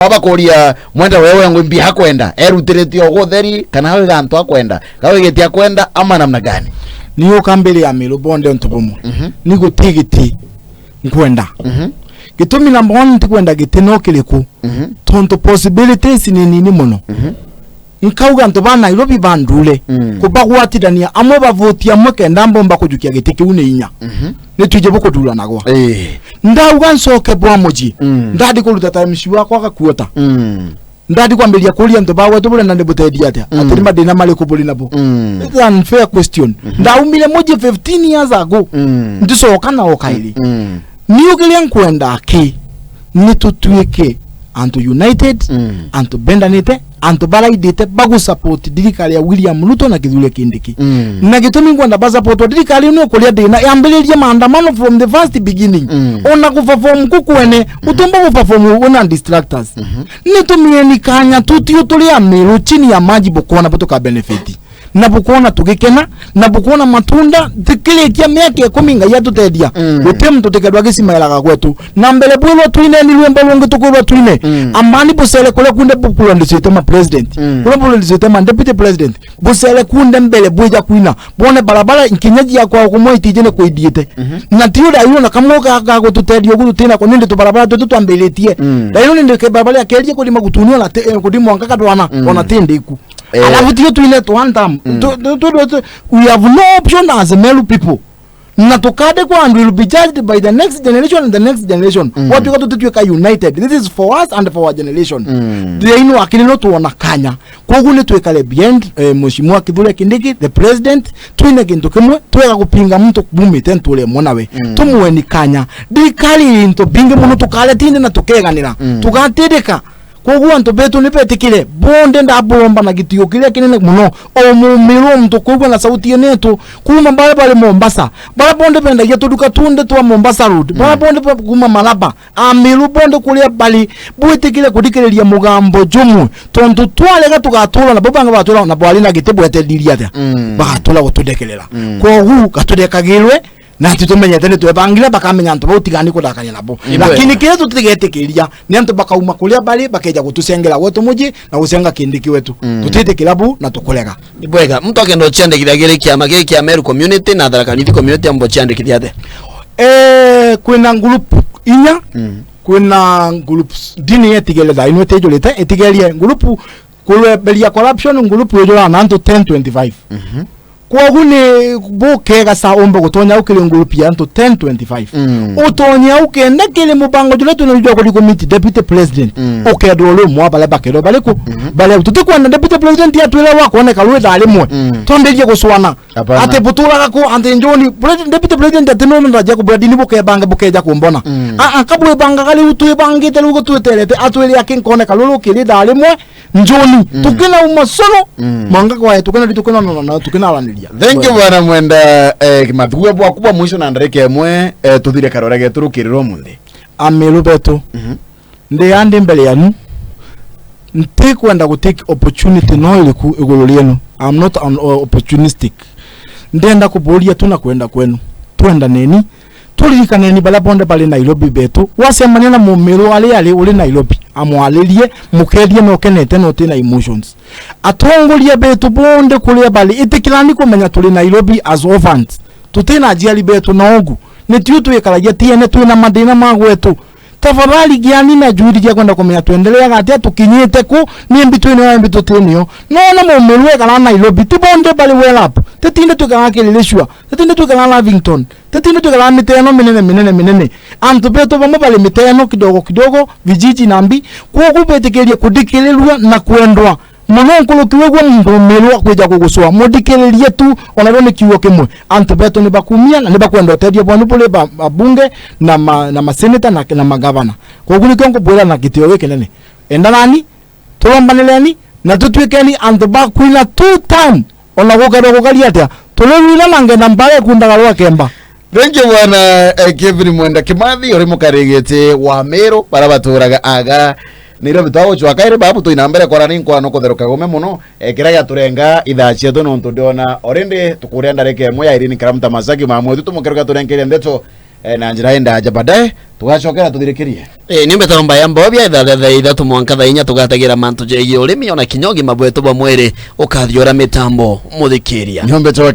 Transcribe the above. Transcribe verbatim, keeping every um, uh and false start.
Baba kuria Mwenda wewe ngwimbi akwenda, erutiritie o gutheri, kana awe gantu akwenda, gawe giti akwenda, ama namna gani? Ni ukambiria Amiru bonde untu bumwe. Mhm. Ni guti giti nkwenda. Mhm. Gitumi number one ntikwenda giti no kiriku? Mhm. Tontu possibilities ni nini muno. Mhm. Nkauga antu ba Nairobi bandure, mm, kubagwatithania amwe bavoti amwe kenda mbomba kujukia giti kiu ni inya. Mhm. Ni twije bukuturanagwa. Ii. Ndauga ncoke bwa muji. Mm. Ndadi kuruta ta M C wakwa gakuota. Mm. Ndadi kwambiria kuria antu ba gwetu burenda ndi buteithia atia? Mm. Ati ni mathina mariku buri nabo? Mm. It's an unfair question. Mhm. Ndaumire muji fifteen years ago. Mm. Ndicoka na o kairi. Mm. Niu kiria nkwenda ki, ni tutuike antu united, mm, antu bendanite, antu baraidite bagusupport thirikari ya William Ruto na Kithure Kindiki. Mm. Na gitumi nkwenda basupport thirikari ni ukuria thina yambiririe maandamano from the first beginning. Mm. Ona guperform ku kwene, mm, utumba guperform wina distractors. Mhm. Ni tumieni kanya tutiu turi Amiru chini ya maji bukona butuka benefit. Na bukwona tugikena, na bukwona matunda, tikirikia miaka ikumi Ngai atutethia. Mm. Guti muntu tikethwa gicimairaga gwetu. Na mbere bwirwa twine ni rwimbo rungi tukwirwa twine. Mm. Amani bucere kuria kunthe bukurandicite ma president. Mm. Kuria burandicite ma deputy president. Bucere kunthe mbere bwija kwina. Bone barabara nkinya jia kwao kumwe itijene kwithiite. Mhm. Na ti uria iu na kamwe ga, ga gututethia ugu tutina ko nindi tubarabara twetu twambiritie. Mm. Rairu nindi ke barabara ya kerie kuthima Gutuni ona ti, eh, kuthima mwanka Katwana, mm, ona ti ndiku. Eh. Alafu tio twine tu one term. Mm. Tu, tu, tu, tu, tu, we have no option as Meru people. Na tukandikwa and will be judged by the next generation and the next generation. Mm. Gwatuika tutituika united. This is for us and for our generation. Mm. Thina wakiri no tuona kanya. Koguo ni twikare behind, eh, Mheshimiwa Kithure Kindiki, the president, twine kintu kimwe, twega gupinga muntu bumite nture mwe nawe. Mm. Tumueni kanya. Thirikari into bingi muno tukare tinde na tukeganira. Mm. Tugatindika. Koguo antu betu ni betikire, bonde ndabomba na gitio kiria kinene muno. O mumiru o muntu kwigua na sauti yenetu, kuma baria bari Mombasa, baria bonde bendagia tuduka tunde twa Mombasa Road, baria, mm, bonde ba kuma Malaba, Amiru bonde kuria bari, bwitikire kuthikiriria mugambo jumwe, tontu twarega tugatura na bo bangi batura na bwari na giti bwetethiririe atia? Mm. Bagatura gututhekerera. Mm. Koguo gaturikagirwe, na ati tumenyete ni twebangire, bakamenya antu bau tigani kuthakania nabo. Ni bwega. Lakini kiria tutigetikiria ni antu bakauma kuria bari, bakeja gutucengera gwetu muji na gucenga Kindiki wetu. Mm. Tutitikira bu na tukurega. Ni bwega. Muntu akenda uciandikithia kiri kiama giki kia Meru Community na Tharaka Nithi Community, ambo ciandikithia atia? Eh, kwina group inya, mm, kwina groups ndini yetigere thaa ino itijurite, itigerie group kureberia corruption, group ijura na antu ten twenty-five. Mhm. Kwogu ni bukega sa umbe gutonya au kiri group ya antu ten twenty-five. Mm. Utonye au kenda kiri mubango jura twina jwa kuthi kumiti deputy president. Mm. Ukethirwa uri umwe wa baria bakerwa bariku? Mhm. Baria tutikwenda deputy president atwire wa kuoneka rwi thaa rimwe. Mm. Twambirie gucwana. Hapana. Ati buturaga ku, ati Njoni, president, deputy president ati no ndaja kubura dini bukebange bukeja kumbona. Mm. A, a, kabwibangaga riu twibangite riu gutwiterete atwire aki nkoneka ruru kiri thaa rimwe. Njoni, mm, tukinauma sono, mm, mwanka kwae, tukinathi, tukinonana nao, tukinaraniria. Thank you, bwana. Bwana Mwenda, eh, Kimathi. Gwe bwaku bwa mwisho na ndarika imwe, eh, tuthire karore getu rukiri rwa munthi. Amiru betu. Mhm. Ndi andi mbere yanu. Ntikwenda gu take opportunity no iriku iguru rienu. I'm not an, uh, opportunistic. Ndenda kuburia tu na kwenda kwenu. Twendaneni. Turirikaneni baria bonthe bari Nairobi betu. Wacemania na mumiru aria ari uri Nairobi, amwaririe, mukethie na ukenete na uti na emotions. Atongoria betu bonthe kuria bari, itikirani kumenya turi Nairobi as orphans. Tuti na aciari betu na ugu. Ni tiu twikaragia tiene twina mathina ma gwetu. Tafadhali giani na juhudi cia kwenda kumenya twendeleaga atia, tukinyite ku, ni mbi twinio, ni mbi tutinio. Nona mumiru ekara Nairobi, ti bonthe bari well up. Titinde twikara Kiriricua, titinde twikara Lavington. Titinde twikara miteno minene, minene, minene. Antu betu bamwe bari miteno kidogo kidogo, vijiji na mbi. Kwogu betikirie kuthikirirua na kwendwa. Muno nkuruki wigua muntu umiru akwija kugucwa. Muthikiririe tu, ona rio ni kiugo kimwe. Antu betu ni bakumia na ni bakwenda utethio bwenu buri ba, abunge na ma, na maseneta na, na magavana. Kwogu nikio nkubwira na gitio gikinene. Endanani, turombanireni, na tutwikeni antu ba kwina two term, ona gukarwa gukari atia, turirwira na ngenda mbara ikundaga rwa kemba. Thank you, bwana, eh, Kevin Mwenda Kimathi, uri mukarigiti wa Meru, bara baturaga aga Nairobi. Twagucwa kairi, babu twina mbere kwara ni nkwano kutheruka gume muno, eh, kiria giaturenga ithaa cietu, nontu ndiona already tukuria ndarika imwe ya Irene Karamta Masaki, mamwe tu tumukeruka turenkeria ndeto Eh, na njira indaja baadaye tugacokera tuthirikirie. Eh, ni mbeto mbaya mbobia ithathatha ithatu mwanka thaa inya tugatagira mantu jegie urimi ona kinya ugima bwetu bwa mwiri ukathia ura mitambo muthikiria. Ni mbeto